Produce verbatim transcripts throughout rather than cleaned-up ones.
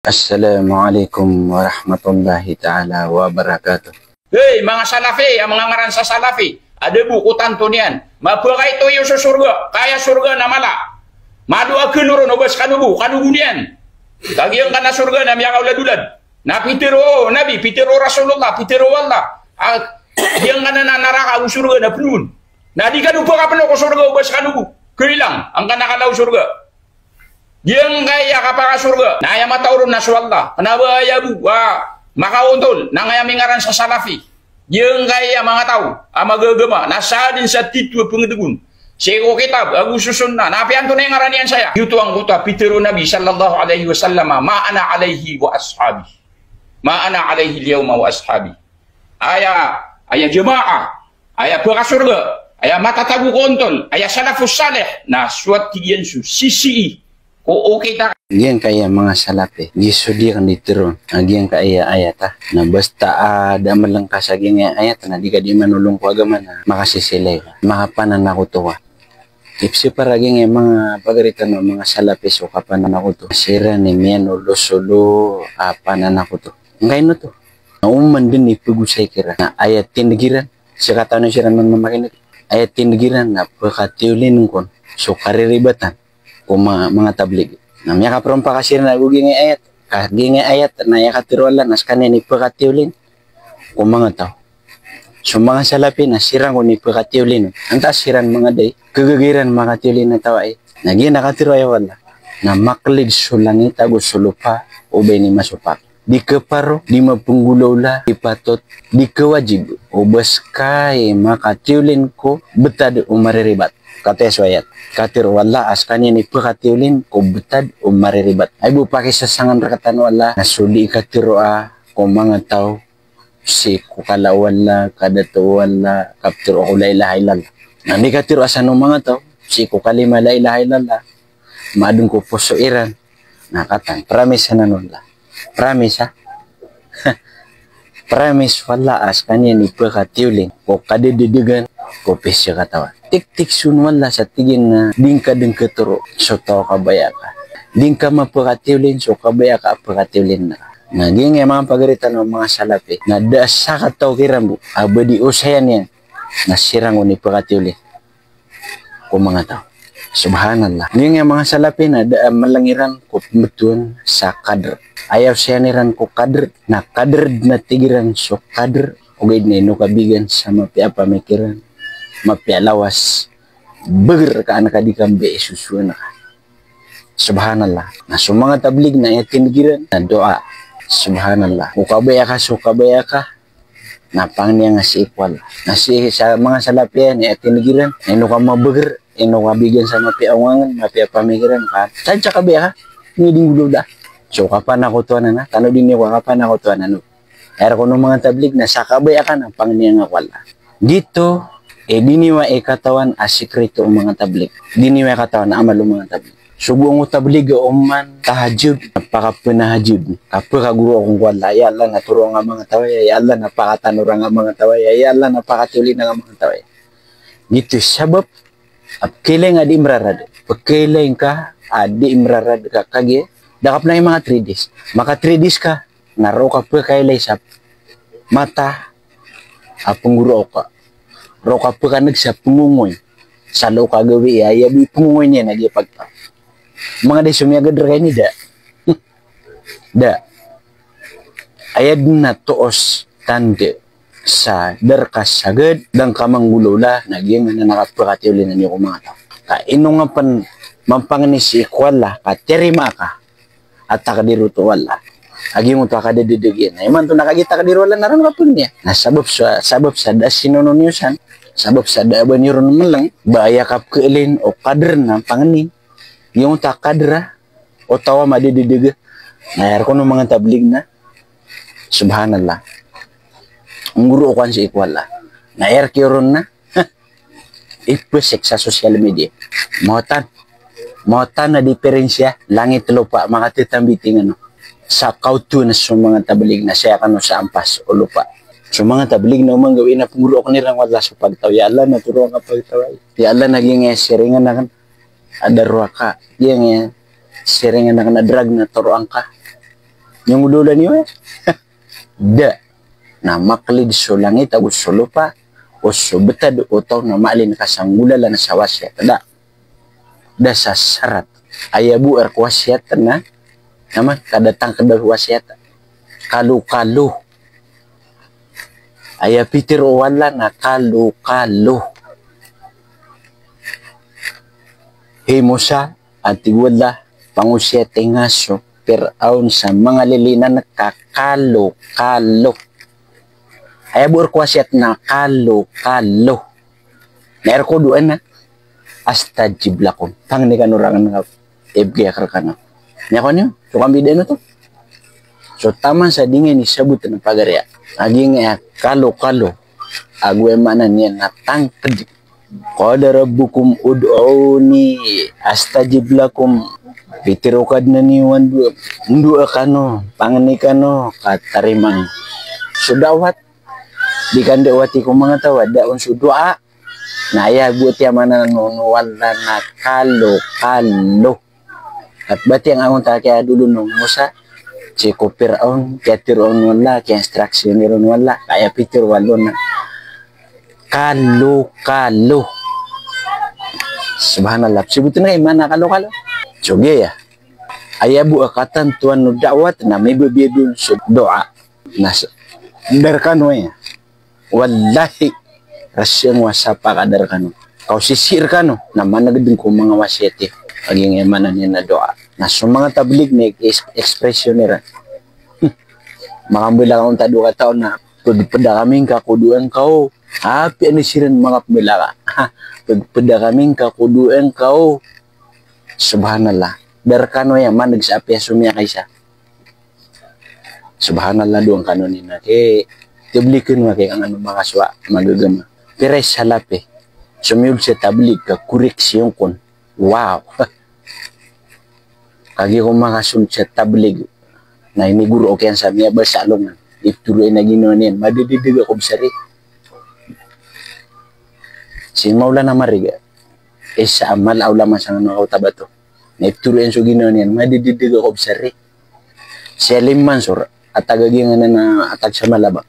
Assalamu alaikum warahmatullahi ta'ala wabarakatuh. Hey, manga Salafi, a manga ngaran sa Salafi, a da bo ko tanto niyan. Mapakaito iyo so sorga, ka aya sorga na mala. Malo a kanoron o ba skano bo, kano bo niyan. Ka giyangkanan a sorga na miyakaoladolad. Na pitharo o Nabi, pitharo o Rasulullah, pitharo o Allah. A giyangkanan a naraka ago sorga na pn on. Na di kano bo kapno ko sorga o ba skano bo. Kailang, angkanan a kala o sorga. Giyangkaya kapakasorga na aya mataw ron na so Allah. Kna ba aya bo a makaontol na angkaya mingaran sa Salafi. Giyangkaya manga taw a magagama na sadn sa titho a pngdg on sii ko kitab ago so sunnah na apiya antonaa i ngaran iyan saya. Giyoto angkoto a pitharo o Nabi sallallahu alaihi wasallam, "Ma ana alaihi wa ashabi. Ma ana alaihi al-yawma wa ashabi." Aya, aya jamaah, aya pkasorga, aya matatago ko ontol, aya salafus salih, na so a tig iyan so sisii ko okit a. Giyangkaya manga Salafi, giya so di akn di tharoon a giyangkaya ayat a. Na basta a da a mlngkas a giyangkaya ayat na di ka di manolong ko agama na makasisilay ka, makapananakoto ka. Ipsipar a giyangkaya manga pagari tano a manga Salafi so kapananakoto. Siran i miyanolosolo a pananakoto. Angkaino oto? Na oman dn i pagosay kiran na aya tindg iran, sii katawan o siran man mamakin'g, aya tindg iran na pkatiyolin kon so kariribatan ko ma-, manga tablig. Na miyakaprompa ka siran ago giyangkaya ayat. Ka giyangkaya ayat na aya katharo o Allah na skaniyan i pkatiyolin ko manga taw. So manga Salafi na siran kon i pkatiyolin. Antaa siran manga da i kagaga iran makatiyolin a taw ai. Na giyanan a katharo o Allah na maklid so langit ago so lopa o ba ini masopak. Di kaparo, di mapnggolawla, di patot, di kawajib o ba ska i makatiyolin ko btad o mariribat. Katii so ayat. Katharo o Allah a skaniyan i pkatiyolin ko btad o mariribat. Ay bo pakisasangan rktano o Allah na so di katharo a ko manga taw sii ko kala o Allah, kadato o Allah, kaptharo ko la ilaha illallah. Na di katharo a san o manga taw sii ko kalima la ilaha illallah. Maadn ko poso iran. Na katan, promise anan o Allah. Promise, ha? Promise o Allah a skaniyan i pkatiyolin ko kadadadagan ko pizakatawan. Tiktik so o Allah sa tig iyan na di ngka dn katharo so taw a kabaya ka. Di ngka mapkatiyolin so kabaya ka a pkatiyolin ka. Na giyangkaya manga pagari tano a manga Salafi na da a sakataw kiran bo a ba di osayan iyan na siran kon i pkatiyolin ko manga taw. Subhanallah. Giyangkaya manga Salafi na da a mlng iran ko pmbtowan sa qadr. Aya osayan iran ko qadr, na qadr dn a tig iran so qadr, ogaid na ino ka bigan sa mapiya a pamikiran, mapiya a lawas, bagr ka an ka di kambaya i sosowan ka. Subhanallah. Na so manga tablig na aya tindg iran na doa. Subhanallah. Ko kabaya ka, so kabaya ka, na pangni anga sii ko Allah. Na sii sa manga Salafi na aya tindg iran na ino ka mabagr, ino ka bigan sa mapiya a ongangan, mapiya a pamikiran ka. San sa kabaya ka, ini di nggolawla. So kapanakoto anan, tano di niyo kapanakoto anan. Aya rk o manga tablig na sa kabaya ka na pangni anga ko Allah. Giyoto i di niyo i katawan a sikrito o manga tablig. Di niyo i katawan a amal o manga tablig. Sogo angkoto a tablig a oman tahajjud, na pakapnahajjud, kapkagoro akongka ko Allah. Ya Allah, na toroa nga manga taw aya. Ya Allah, na pakatanoran nga manga taw aya. Ya Allah, na pakatiyolina nga manga taw aya. Giyoto i sabap a pkailay nga di mrarad. Pkailay ngka a di mrarad ka kagiya da ka pn aya manga three days. Maka three days ka, na roo ka pkailay sa mata a pnggorooka. Roo ka pkan'g sa pngongoy sa loo ka gawii a aya bo i pngongoy niyan na giya pagtaw. Manga da i somiyagad rka ini, da. Da. Aya dn a toos tanda sa da rka sagad, da ngka manggolawla, na giyangkanan a kapkatiyolina niyo ko manga taw. Ka ino nga pn mampangni sii ko Allah ka tiyarima ka a takdir oto o Allah a giyangkoto a kadadadg iyan. Na imanto na kagiya takdir o Allah na ron kapangni. Na sabap sa, sabap sa da a sinono niyo san, sabap sa da a ba niyo ron mlng, ba aya kapkaalin o qadr na pangni. Giyangkoto a qadr o taw a madadadg. Na aya rk o manga tablig na, subhanallah, nggoroo ko an sii ko Allah. Na aya rk iyo ron na ipesek sa social media. Maotan. Maotan a diperensya langit lopa, makatatambi tingano. Sa kaoto na so manga tablig na saya kano sa ampas o lopa. So manga tablig na oman gawii na pnggoroo akn iran o Allah so pagtaw. Ya Allah, na toroa nga pagtaw aya. Ya Allah, na giyangkaya siringan akn a daroa ka. Giyangkaya siringan akn a drug, na toroa ngka. Niyonggolalan iyo, eh? Da. Na maklid so langit ago so lopa o so btad o taw na maalin ka sa nggolalan sa wasiyat. Da. Da sa sarat. Aya bo a rk wasiyat na, na man, kada tangkd a wasiyat. Kalokalo. Aya pitharo o Allah na kalokalo. Hay Musa, a tig o Allah, pangosiyati nga so Firaun sa manga lilinan ka kalokalo. Aya bo a rk wasiyat na kalokalo. Na aya rk doa na, astajib lakum. Pangni kano rakn ka ibgay akn rkano. Niya kano, so kambidaan oto. So taman sa di nga ini sabot na pagariya. Agi nga kalokalo. Ago aya maana niyan na tangkd. Qala rabbukum ud'uni astajib lakum. Pitharo o Kadnan iyo a ndoa, ndoa kano, pangni kano, ka tarimaan. So da'wat, di ka nda'wati ko manga taw a da on so doa. Na aya bo tiya maana no, no Allah na kalokalo. At ba tiya nga angonta kiyadolon o Musa sii ko Firaun, kiyatharo on o Allah, kiya-instruction iron o Allah, ka aya pitharo o Allah na kalokalo. Subhanallah. Sabotn ka i maana kalokalo. So giya, aya bo a katantoan o da'wat na mibabiya on so doa. Na s-, da rkano aya. Wallahi, rasiyang wasa pakadar kano. Kaw sisir kano, na managdeng ko manga wasiyati. Agi nga maana niyan na doa. Na so manga tablig na ex-, expression iran. Hmm. Makambila ka onta dowa ka taw na, pagpada kami ngka ko dowa ngka o. Apiya ini siran makambila ka. Pagpada kami ngka ko dowa ngka o. Subhanallah. Da rkano aya, manag sa apiya so miyakaisa. Subhanallah, dowa ngka on ina. Ke, tablig kano, ke, kangano makasowa, magagama. Pira i salafi so miyold sa tablig ka koreksiyon kon. Wow. Kagiya ko makasold sa tablig. Na inigoro o kiyan sa miyabasa alongan. Iptharo iyan a ginawa niyan. Madadadeg ako bsari. Si Maulana Mariga. Isa a mala a ulama sangano a Cotabato. Na iptharo iyan so ginawa niyan, madadadeg ako bsari. Si Alim Mansur, a taga Giyanganan a taga sa Malabang.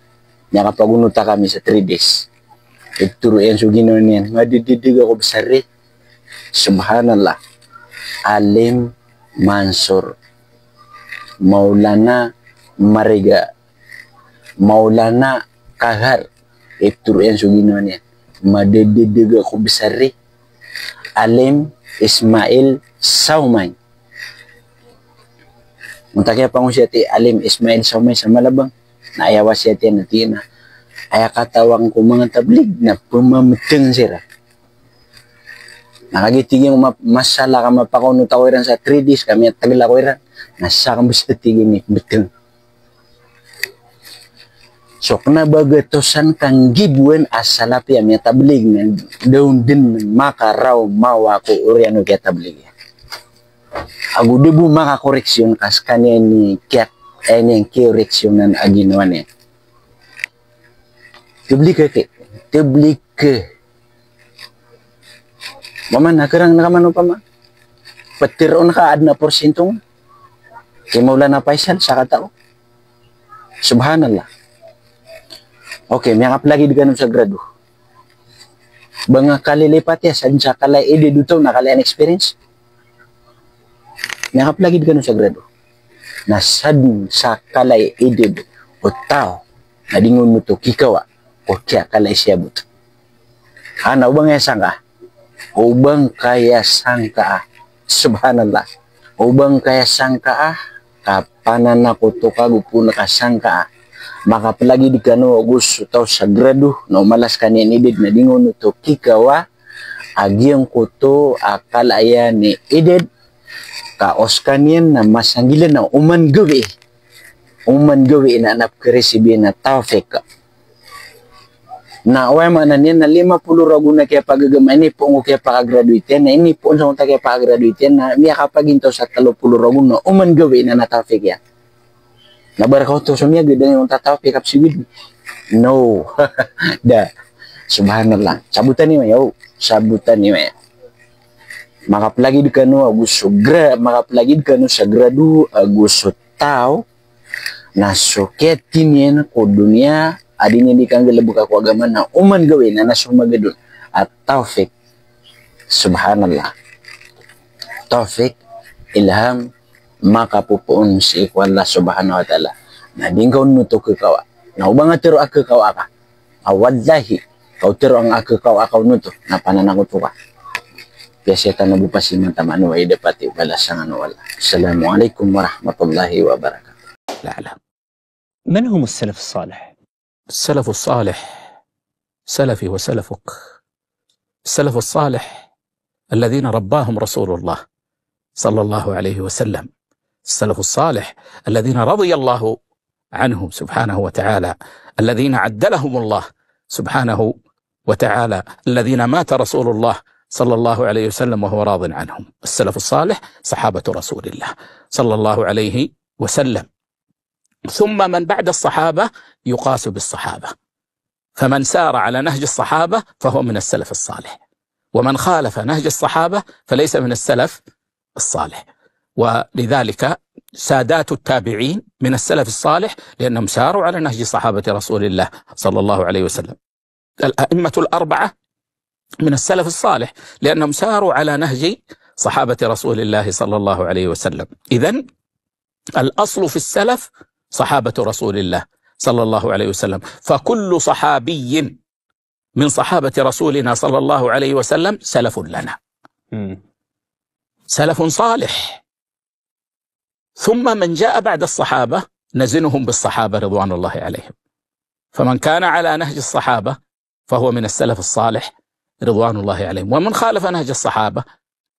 Miyakapagonota kami sa three days. Iptharo iyan so ginawa niyan, madadadeg ako bsari. Subhanallah. Alim Mansur. Maulana Mariga. Maulana Kahar, iptharo iyan so ginawa niyan. Madadadeg ako bsari. Alim Ismail Saumay. Onta kiyapangosiyati Alim Ismail Saumay sa Malabang. Na aya wasiyat iyan na tig iyan a, aya katawan ko manga tablig na pmamdeng siran. Na kagiya tig iyan ko ma-, masala ka mapakaonot ako iran sa three days ka miyatagl ako iran. Na sakn bs, tig iyan, i btng. So kna ba gatosan ka nggiboan a salafi a miyatablig na da on dn makaraoma ko oriyan o kiyatablig iyan. Ago da bo makakoreksiyon ka skaniyan i kiya-, aya niyan kiyoreksiyonan a ginawa niyan. Tablig ka, ke. Tablig ka. Opama na khrang na ka man opama. Ptharoon ka adn a porsinto. Ki Maulana Faisal sa katao. Subhanallah. Okay, miyakaplagid kano sa grado. Ba nga kalilipati a sadn sa kala i idad o taw na kala i experience. Miyakaplagid kano sa grado. Na sadn sa kala i idad o taw na di ngka oto kikawa ko kiyakala i siyabot. Ana, o ba ngka aya sangka? O ba ngka aya sangka? Subhanallah. O ba ngka aya sangka? Kapananakoto ka go pn ka sangka. Makaplagid kano ago so taw sa grado na o mala skaniyan i idad na di ngka oto kikawa a giyangkoto a kala iyan i idad, ka o skaniyan na masanggilan na oman gawii. Oman gawii na adn a pkharisib iyan a tawfiq. Na oway, maana niyan na lima polo ragon a kiyapagagama, inipoon ko kiyapakagraduate iyan, na inipoon sa onta kiyapakagraduate iyan, na miyakapagintaw sa talo polo ragon na oman gawii na adn a tawfiq iyan. Na ba rka oto so miyagdn i onta tawfiq a psigid? No. Da. Subhanallah. Sabotan iyo aya, o. Sabotan iyo aya. Makaplagid kano ago so gra-, makaplagid kano sa grado ago so taw Na so kiyatiniyan ko doniya a di niyan di kanggalebeka ko agama na oman gawii na, na so magadan a tawfiq. Subhanallah. Tawfiq, ilham, makapopoon sii ko Allah Subhanahu wa Ta'ala. Na di ngka onoto kekawa. Na o ba nga tero a kekawa ka, a wallahi, ka o tero angka a kekawa ka onoto, na pananakoto ka. Piyasiyatan o bo pasi mata mano ay dapati balasan o Allah. Assalamu alaikum warahmatullahi wabarakatuh. لا، لا. من هم السلف الصالح؟ السلف الصالح سلفي وسلفك. السلف الصالح الذين رباهم رسول الله صلى الله عليه وسلم. السلف الصالح الذين رضي الله عنهم سبحانه وتعالى، الذين عدلهم الله سبحانه وتعالى، الذين مات رسول الله صلى الله عليه وسلم وهو راض عنهم. السلف الصالح صحابة رسول الله صلى الله عليه وسلم. ثم من بعد الصحابة يقاس بالصحابة، فمن سار على نهج الصحابة فهو من السلف الصالح، ومن خالف نهج الصحابة فليس من السلف الصالح. ولذلك سادات التابعين من السلف الصالح لأنهم ساروا على نهج صحابة رسول الله صلى الله عليه وسلم. الأئمة الأربعة من السلف الصالح لأنهم ساروا على نهج صحابة رسول الله صلى الله عليه وسلم. إذن الأصل في السلف صحابة رسول الله صلى الله عليه وسلم، فكل صحابي من صحابة رسولنا صلى الله عليه وسلم سلف لنا، سلف صالح. ثم من جاء بعد الصحابة نزنهم بالصحابة رضوان الله عليهم، فمن كان على نهج الصحابة فهو من السلف الصالح رضوان الله عليهم، ومن خالف نهج الصحابة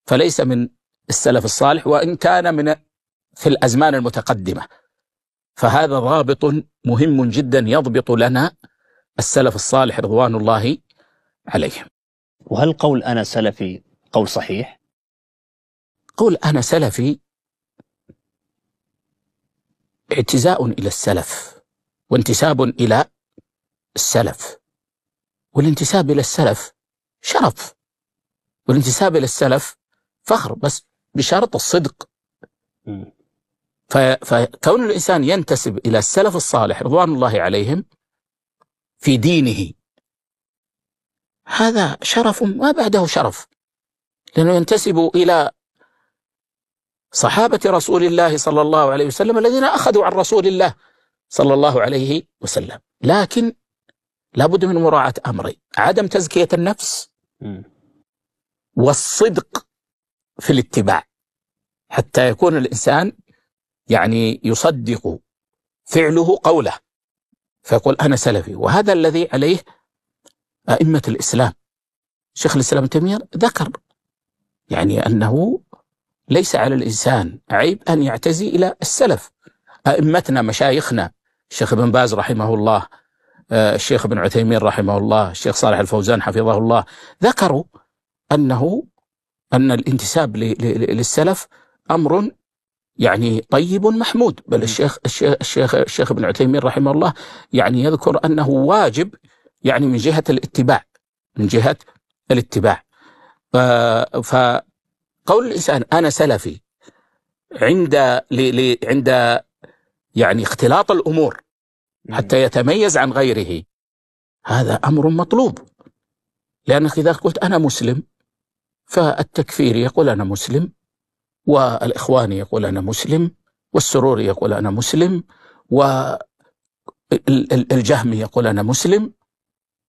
فليس من السلف الصالح وإن كان من، في الأزمان المتقدمة. فهذا ضابط مهم جدًا يضبط لنا السلف الصالح رضوان الله عليهم. وهل قول أنا سلفي قول صحيح؟ قول أنا سلفي اعتزاء إلى السلف وانتساب إلى السلف، والانتساب إلى السلف شرف، والانتساب إلى السلف فخر، بس بشرط الصدق. ف-، فكون الإنسان ينتسب إلى السلف الصالح رضوان الله عليهم في دينه، هذا شرف ما بعده شرف، لأنه ينتسب إلى صحابة رسول الله صلى الله عليه وسلم الذين أخذوا عن رسول الله صلى الله عليه وسلم. لكن لابد من مراعاة أمرين: عدم تزكية النفس، والصدق في الاتباع، حتى يكون الإنسان، يعني، يصدق فعله قوله، فيقول: "أنا سلفي". وهذا الذي عليه أئمة الإسلام. شيخ الإسلام ابن تيمية ذكر، يعني، أنه ليس على الإنسان عيب أن يعتزي إلى السلف. أئمتنا، مشايخنا، الشيخ ابن باز رحمه الله، آه، الشيخ ابن عثيمين رحمه الله، الشيخ صالح الفوزان حفظه الله، ذكروا أنه، أن الانتساب ل-، ل-، ل-، للسلف أمر، يعني، طيب محمود. بل الشيخ، الشيخ، الشيخ، الشيخ ابن عثيمين رحمه الله، يعني، يذكر أنه واجب، يعني، من جهة الاتباع، من جهة الاتباع. ف-، فقول الإنسان: "أنا سلفي"، عند، ل-، ل-، عند، يعني، اختلاط الأمور حتى يتميز عن غيره، هذا أمر مطلوب. لأنك إذا قلت: "أنا مسلم"، فالتكفيري يقول: "أنا مسلم"، والإخواني يقول: "أنا مسلم"، والسروري يقول: "أنا مسلم"، و ال-، ال-، الجهمي يقول: "أنا مسلم".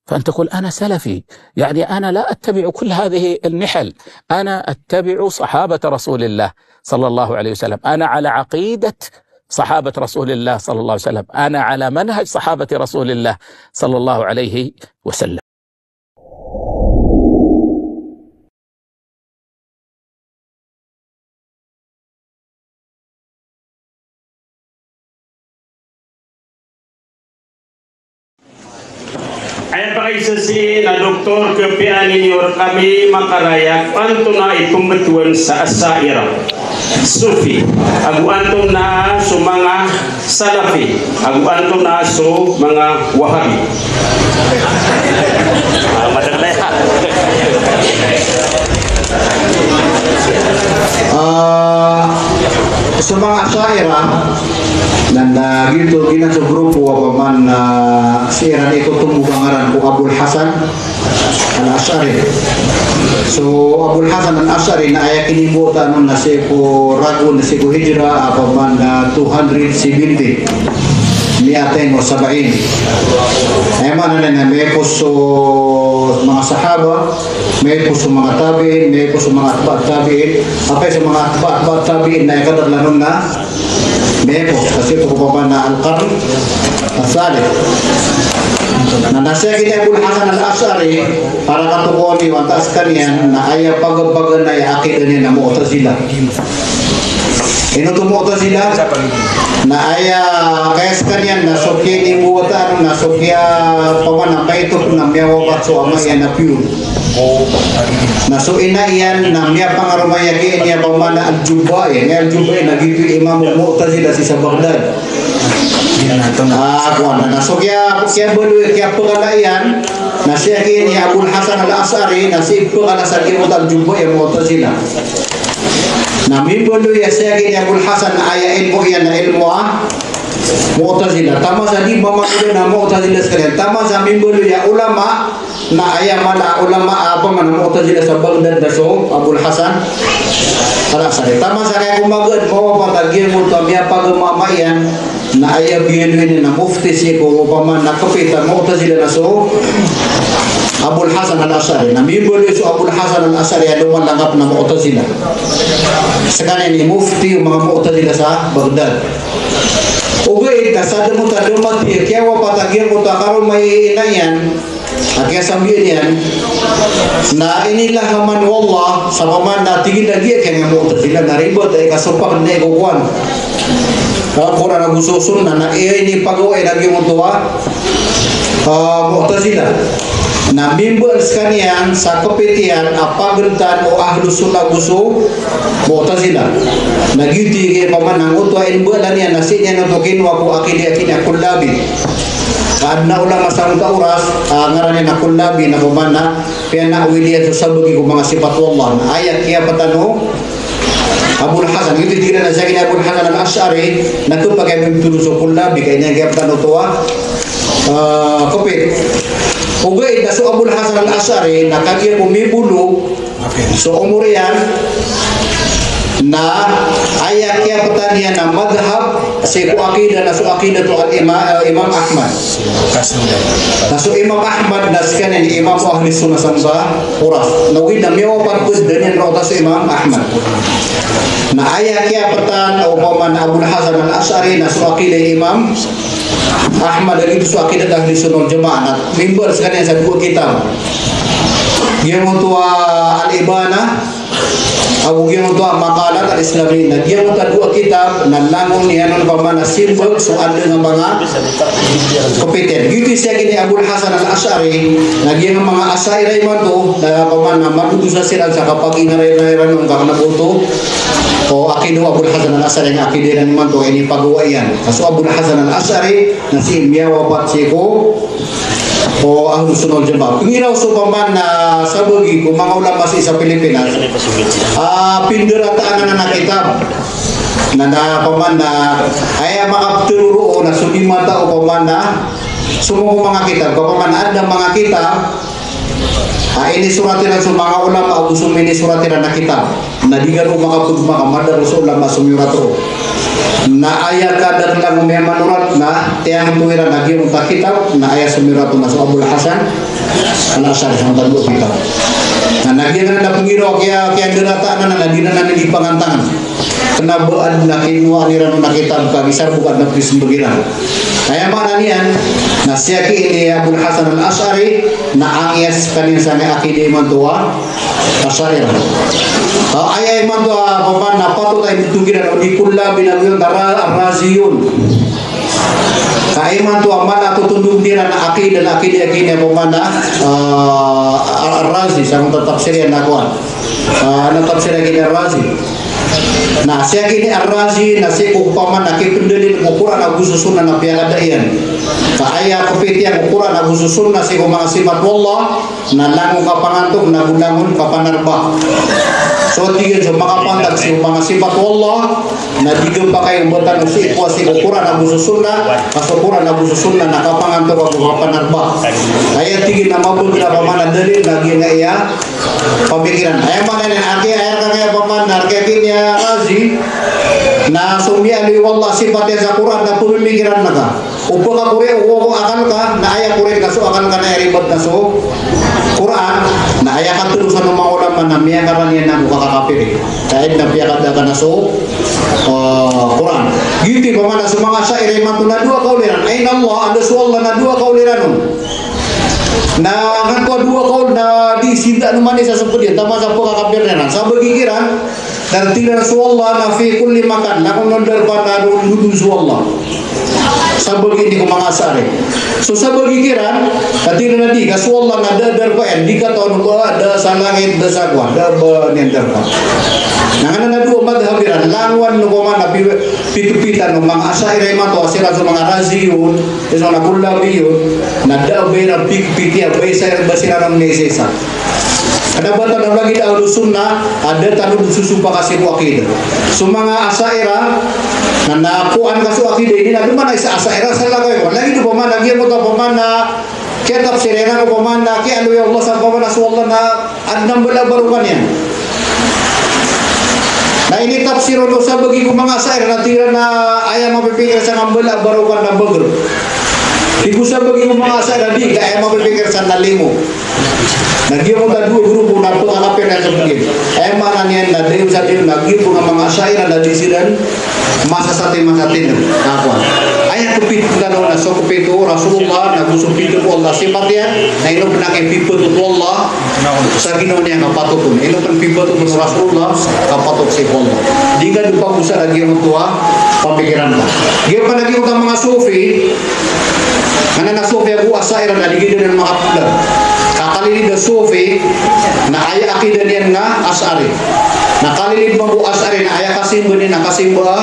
فأن تقول: "أنا سلفي"، يعني، أنا لا أتبع كل هذه النحل، أنا أتبع صحابة رسول الله صلى الله عليه وسلم، أنا على عقيدة صحابة رسول الله صلى الله عليه وسلم، أنا على منهج صحابة رسول الله صلى الله عليه وسلم. Aya pakaisa sii na doktor, kapiya niyo rkami makarayag antonaa i pmbtowan sa Asha'irah, Sufi, ago antonaa so manga Salafi, ago antonaa so manga Wahabi. Ah, so manga Asha'irah, Na, na giyoto giyanan so grupo a opama na sii ran itotombo a ngaran ko Abul Hasan Al-Ash'ari. So Abul Hasan Al-Ash'ari na aya kinimbotan on na sii ko ragon, na sii ko hijra a opama na two hundred seventy. Mi'atayn wa sab'in. Aya maana niyan na miyapos so manga sahaba, miyapos so manga tabi'in, miyapos so manga atba' tabi'in, apiya so manga atba', atba' tabi'in na aya kadaklan on na miyapos, kasi ito ko opama na al-qarn al-thalith. Na, na sii ki Abul Hasan Al-Ash'ari, para katokawan iyo antaa skaniyan na aya pagpaganay a aqidah niyan na Mu'tazilah. Ino oto Mu'tazilah? Na aya kaya skaniyan na so kinimbotan, na so kiya opama na kaito na miyawapat so ama iyan a piyon. Na so ina iyan na miyapangaroma iyan ki ina iyan a opama na Al-Jubba'i. Aya Al-Jubba'i na giyoto i imam o Mu'tazilah sii sa Baghdad. Ah, kowan na, na so kiya, kiyabaloy, kiyapakala iyan na sii ki ina i Abul Hasan Al-Ash'ari, na sii pakala sa giyoto Al-Jubba'i a Mu'tazilah. Na mimbaloy a sii ki ina i Abul Hasan a aya ilmo iyan na ilmo a Mu'tazilah. Taman sa di mamangilay na Mu'tazilah skaniyan. Taman sa mimbaloy a ulama, na aya mala a ulama a opama na Mu'tazilah sa Baghdad na so Abul Hasan Al-Ash'ari. Taman sa kaya ko magad mawapat a giyangkoto a miyapagama a ama iyan, na aya biyaloy niyan na mufti sii ko opama na kapit a Mu'tazilah na so Abul Hasan Al-Ash'ari. Na mimbaloy so Abul Hasan Al-Ash'ari a lomalangkap na Mu'tazilah. Skaniyan i mufti o manga Mu'tazilah sa Baghdad. Ogaid na sadn oto a da mati, kiyawapat a giyangkoto a karoma i ina iyan, a kiyasambian iyan, na inilahaman o Allah, sa opama na tig iyan a giya kiyangaya Mu'tazilah, na ribat a ikasopak na iko kowan. Ka Qur'an ago so sunnah, na aya inipagawa iyan a giyangkoto a, ah, Mu'tazilah. Na mimbaloy skaniyan sa kapit iyan a pagantan o Ahlus Sunnah ago so Mu'tazilah. Na giyoto i opama na oto a inbalan iyan na sii niyan oto kinowa ko aqidah, aqidah Kullabi. Ka adn a ulama sangkoto a oras, ah, ngaran iyan a Kullabi na opama na piyanawil iyan so sabagi ko manga sipat o Allah. Na aya kiyapatan o Abul Hasan, giyoto i tig iran a sii ki Abul Hasan Al-Ash'ari, na kapakay a mibtoro so Kullabi, ka aya niyan kiyapatan oto a, ah, kapit. Ogaid na so Abul Hasan Al-Ash'ari, na kagiya ko mibolo so omor iyan, na aya kiyapatan iyan a madhhab sii ko aqidah na so aqidah o al-Ima-, eh, Imam Ahmad. Na so Imam Ahmad na skaniyan i Imam o Ahli Sunnah sa masa oras. Na ogaid na miyawapat pd, da niyan rawata so Imam Ahmad. Na aya kiyapatan o opama na Abul Hasan Al-Ash'ari na so aqidah i Imam Ahmad, lagid so aqidah Ahli Sunnah wal Jamaah, na mimbaloy skaniyan sa dowa kitab. Giyangkoto a Al-Ibanah, ago giyangkoto a Maqalat al-Islamiyyin. Na giyangkoto a dowa kitab na langon iyan on opama na simbag so adn a manga kapit iyan. Giyoto i sii ki Abul Hasan Al-Ash'ari, na giyangkai a manga Asha'irah imanto, na opama na madodosa siran sa kapagingaraira iran on ka kna ba oto o aqidah o Abul Hasan Al-Ash'ari, na aqidah iran imanto a inipagawa iyan. Ka so Abul Hasan Al-Ash'ari na sii miyawapat sii ko o Ahlus Sunnah wal Jamaah. Pngiraw so opama na sabagi ko manga ulama sii sa Pilipinas a pindarataan anan a kitab. Na, na opama na aya makaptharoon na so di matao opama na so manga kitab. Opama na adn a manga kitab a inisorat iran so manga ulama ago so mininisorat iran a kitab. Na di kano makapagmaka madakl so ulama a somiyorat roo. Na aya kadaklan o miyamanorat na tiyangto iran a giyangkoto a kitab, na aya somiyorat on na so Abul Hasan Al-Ash'ari sangkoto a dowa kitab. Na, na giyangkanan a pngiraw a kiya, kiyandarataan anan na di anan inipangantangan. Kna ba adn a kinowaan iran on a kitab ka gisar bo ka adn a pzmbag iran. Aya maana niyan na sii ki ini Abul Hasan Al-Ash'ari na angiyas skaniyan sa manga aqidah imanto a Asha'irah. Ah, aya imanto a opama na patot a initotog iran o di Kullabi na giyoto a Ra-, Ar-Raziyun. Ka imanto a mala a totondog iran a aqidah, na aqidah iyan a opama na, ah, Ar-Razi, sa manga tafsir iyan na kowan. Ah, na tafsir iyan a Ar-Razi. Na sii ki ini Ar-Razi na sii ko opama na kipndalil ko Qur'an ago so Sunnah na piyakada iyan. Ka aya kapit iyan ko Qur'an ago so Sunnah sii ko manga sipat o Allah, na langon kapangantok na go langon kapanarba. So tig iyan so makapantag sii ko manga sipat o Allah, na di gii pakay o ba tano sii ko, sii ko Qur'an ago so Sunnah, ka so Qur'an ago so Sunnah na kapangantok ago kapanarba. Aya tig iyan na mabagr a pamana dalil na giyangkaya pamikiran. Aya maana niyan, aya tig iyan a pamana, aya tig iyan a Razi, na so miyaaloy o Allah sipat iyan sa Qur'an na pamimikiran ka. O ba ka korek o akal ka, na aya korek na so akal ka na aya ribat na so Qur'an, na aya katharo san o manga ulama na miyakarani iyan ago kakakapir. Ka aya na piyakada ka na so, ah, Qur'an. Giyoto i pamana so manga Asha'irah imanto na dowa kawl iran. Ayna Allah, anda so Allah na dowa kawl iran on. Na angkoto a dowa kawl na di sinta no man isa so pd iyan, taman sa pkakapir iran. Sabagi kiran, na tig iran so Allah na fi kulli makan, langon o darpa na roo dn so Allah. Sabagi ini ko manga Asha'irah. So sabagi kiran, na tig iran a di, ka so Allah na da a darpa iyan, di katawan o ba da sa langit, da sa kowan, da a ba niyan darpa. Na nganan a dowa madhhab iran, langowan o ba man a pi-, pito-pitan o manga Asha'irah imanto a siran so manga Raziyun, so manga Kullabiyun, na da a ba iran pipipiti a ba isa, ba siran on miyaisa-isa. Kna ba tano lagid a Ahlus Sunnah, a da tano dn sosopaka sii ko aqidah. So manga Asha'irah, na, na kowan ka so aqidah ini, na doman a isa Asha'irah sa lagid ko. Lagid o pamana, giyoto a pamana, kiyatafsir iran o pamana, kiyaaloy o Allah sa pamana so Allah na adn a mbala a barokan iyan. Na initafsir on o sabagi ko manga Asha'irah na tig iran a aya mapipikir sa mbala a barokan na bagr. Tig o sabagi ko manga Asha'irah di, ka aya mapipikir sa na limo. Na giyoto a dowa grupo na pkakapir iyan sa pd iyan. Aya maana niyan na dayon sa dayon na giyoto a manga Asha'irah na di siran masasati, masasati. Na kowan. Aya kapito tano na so kapito o Rasulullah, na go so pito ko Allah sipat iyan, na ino pn a kiyapipatoto o Allah sa ginawa niyan a patot on. Ino pn pipatoto o Rasulullah a patot sii ko Allah. Di ka dopa ko sa lagid oto a pamikiran ka. Giya pn lagid oto a manga Sufi, nganan a Sufi ago Asha'irah na di gii dn makapd. Ka kalilid a Sufi, na aya aqidah niyan na Ash'ari. Na kalilid mambo a Ash'ari, na aya kasimba niyan na kasimba a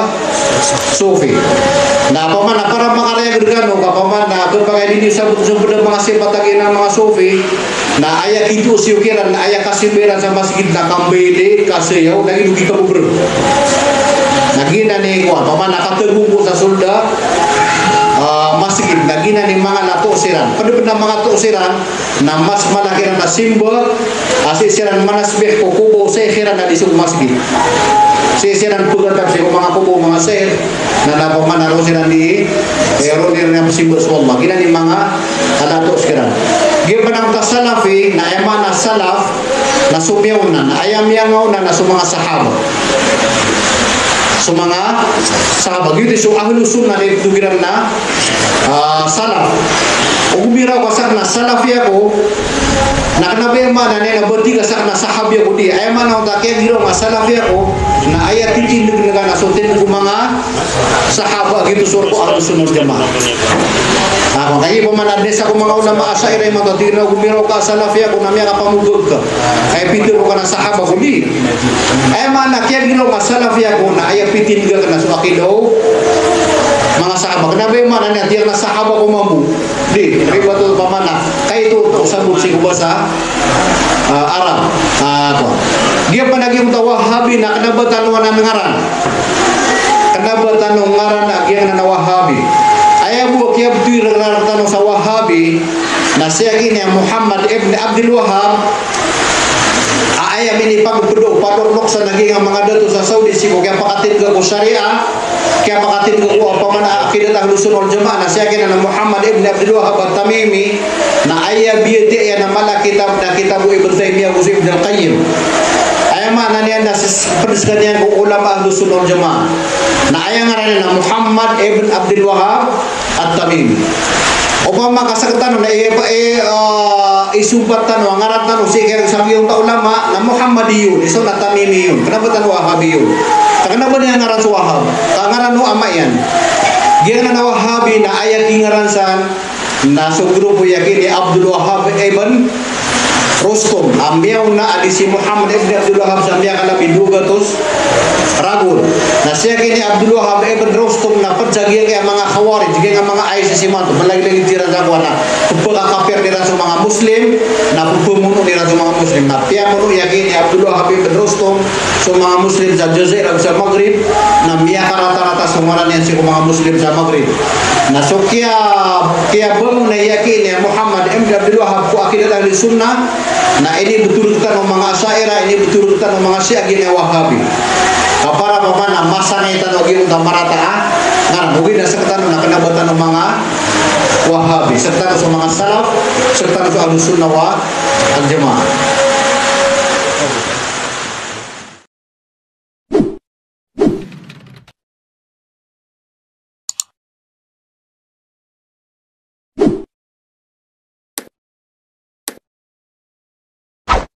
Sufi. Na pamana para makarayag rkano, ka pamana, kpakay di niyo sabot-sabot a manga sipat a giyanan a manga Sufi, na aya kito siyo kiran, na aya kasimba iran sa masgit na kambayli, kasayaw, na giyoto i kabobrg. Na giyanan i kowan, pamana katago ko sa solda, ah, masgit, na giyanan i manga na toos iran. Pd pn a manga toos iran, na mas mala kiran a simba, a sii siran manasbih ko kobo o shaykh iran a di sii ko masgit. Sii siran pghatap sii ko manga kobo o manga shaykh, na, na pamana roo siran di, eh, roo iran a pzimba so Allah. Giyanan i manga a da a toos kiran. Giya pn angkoto a Salafi, na aya maana a Salaf, na so miyaona, na aya miyangaona na so manga sahaba. So manga sahaba. Giyoto i so Ahlus Sunnah na iptho kiran na, ah, Salaf. O gomiraw ka sakn a Salafi ako, na kna ba aya maana niyan na ba tig ka sakn a Sahabi ako, di. Aya maana oto a kiyagiraw ka Salafi ako, na aya titindg ka na so tindg o manga sahaba, giyoto so rk o Ahlus Sunnah wal Jamaah. Ah, kagiya pamana dn sa ko manga ulama Asha'irah imanto a tig iran a gomiraw ka Salafi ako na miyakapamogag ka. Aya pitharo ka na sahaba ko di. Aya maana kiyagiraw ka Salafi ako na aya pitindg ka na so aqidah o manga sahaba. Kna ba aya maana niyan a tig ka na sahaba ko mambo. Di, ribat o pamana. Kaito oto sabot sii ko basa, ah, Arab. Ah, kowan. Giya pn a giyoto a Wahabi na kna ba tano anan ngaran. Kna ba tano ngaran a giyangkanan a Wahabi. Aya bo a kiyabtowi rktano sa Wahabi, na siya giya Muhammad ibn Abdul Wahhab, a aya minipagpd o padokdok sa giyangkai a manga dato sa Saudi sii ko kiyapakatindg ko Sharia, kiyapakatindg ko pamana a aqidah Ahlus Sunnah wal Jamaah, na siya giya na Muhammad ibn Abdul Wahhab At-Tamimi, na aya biyatiya iyan a mala a kitab na kitab o Ibn Taymiyyah ago si Ibn Al-Qayyim. Aya maana niyan na sii, pd skaniyan ko ulama Ahlus Sunnah wal Jamaah. Na aya ngaran iyan na Muhammad ibn Abdul Wahhab At-Tamimi. Opama ka sktano na i, i, ah, isompat tano a ngaran tano sii ko sabagi o ulama na Muhammadiyun, isa na Tamimiyun. Kna ba tano Wahabiyun? Ka kna ba niyan ngaran so Wahab? Ka ngaran o ama iyan. Giyangkanan a Wahabi na aya kingaran san na so grupo iyan i Abdul Wahhab ibn Rustum, a miyaona a di si Muhammad ibn Abdul Wahhab sa miyakalab i dowa gatos ragon. Na si aki ini Abdul Wahhab ibn Rustum na pd sa giyangkai a manga Khawarij, giyangkai a manga ISIS imanto, malagilagid iran sa kowan na pphakakapir iran so manga Muslim, na pphamamono iran so manga Muslim. Na piyamono i aki ini Abdul Wahhab ibn Rustum so manga Muslim sa Jazira sa Maghrib, na miyakaratarata so ngaran iyan sii ko manga Muslim sa Maghrib. Na so kiya, kiyabangon i aki ini Muhammad ibn Abdul Wahhab ko aqidah Ahlus Sunnah, na inibtho rktano o manga Asha'irah, inibtho rktano o manga Shia giya Wahhabi. Ka para pman na masangay tano a giyoto a marata a ngaran, ogaid na sktano na kna ba tano manga Wahhabi, sktano so manga Salaf, sktano so Ahlus Sunnah wal Jamaah.